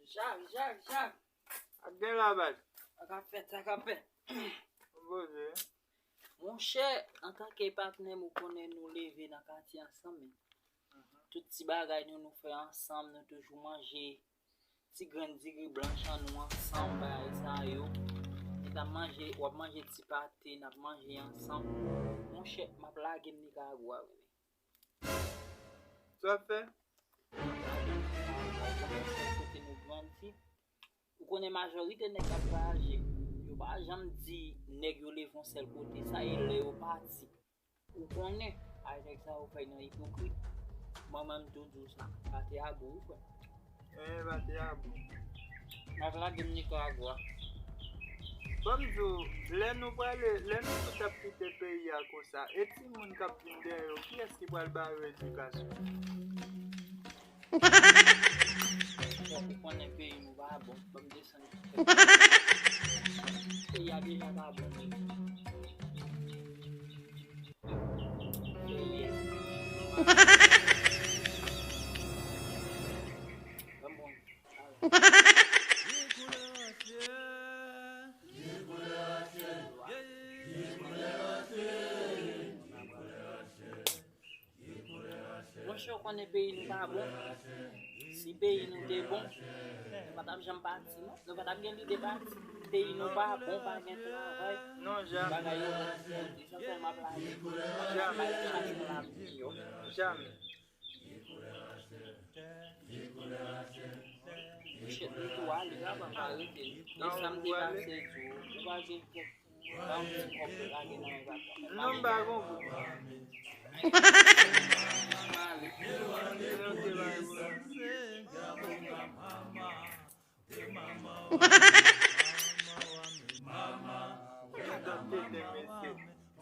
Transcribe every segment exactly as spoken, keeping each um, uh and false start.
Chak, chak, chak. Ak gen la baz. Sa k ap fèt, sa k ap fèt. Konpoze. Monchè, antanke patnè m, ou konnen nou leve nan katye ansanm. Tout ti bagay nou, nou fè ansanm, nou toujou manje ti grenn diri blanch an nou ansanm, bagay sa yo. Nou t ap manje, w ap manje ti pate, n ap manje ansanm. Monchè, m ap lage m Nikaragwa, wi. Sa w ap fè? Kote nou grandi, ou konnen majorite nèg k ap vwayaje, yo pa janm di nèg yo leve yon sèl kote, sa e lè yo pati. Ou konnen, ay nèg sa yo fè nan ipokrit. Mwen menm tou di w sa, pate a gou wi frè. Eh, pate a gou. N ap lage m Nikaragwa. Ban m di w, lè nou prale, lè nou tout ap kite peyi a konsa, e timoun k ap vin dèyè yo, kiyès ki pral ba yo edikasyon? Bon, ou konnen peyi nou pa bon, ban m desann. Peyi a deja pa bon. Peyi a. Ban m pran. Monchè, w konnen peyi nou pa bon. Si peyi nou te bon, nou pa t ap janm pati, non. Nou pa t ap gen lide pati. Peyi nou pa bon, pa gen travay. Non, jamè. Bagay yo bon. Se sa fè m ap lage. Jamè. Bay chans pou lavi yo. Jamè. Monchè, nou tou ale, la pa arete. E sa m te pase di w. Ou pa gen kèk Non, m pa gon goud.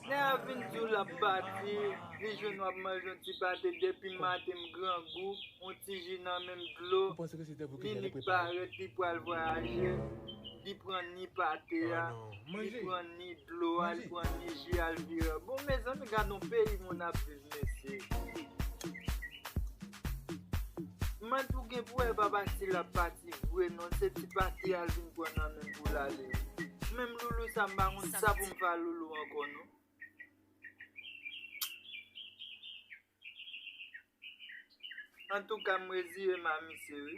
Nèg ap vin di w l ap pati, li jwenn w ap manje yon ti pate depi maten, m grangou. Yon ti ji nan men m, dlo. Li nik parèt, li pral vwayaje, li pran ni pate a, li pran ni dlo a, li pran ni ji a, l vire. Bon, mezanmi, gad yon peyi moun ap viv, mesye. Mwen tou gen pou wè papa si l ap pati vre, non, se ti pate a l vin pran nan men l pou l ale. Menm loulou sa, m pa konn sa pou m fè a loulou ankò, non. Antouka, m reziye m a misye, wi.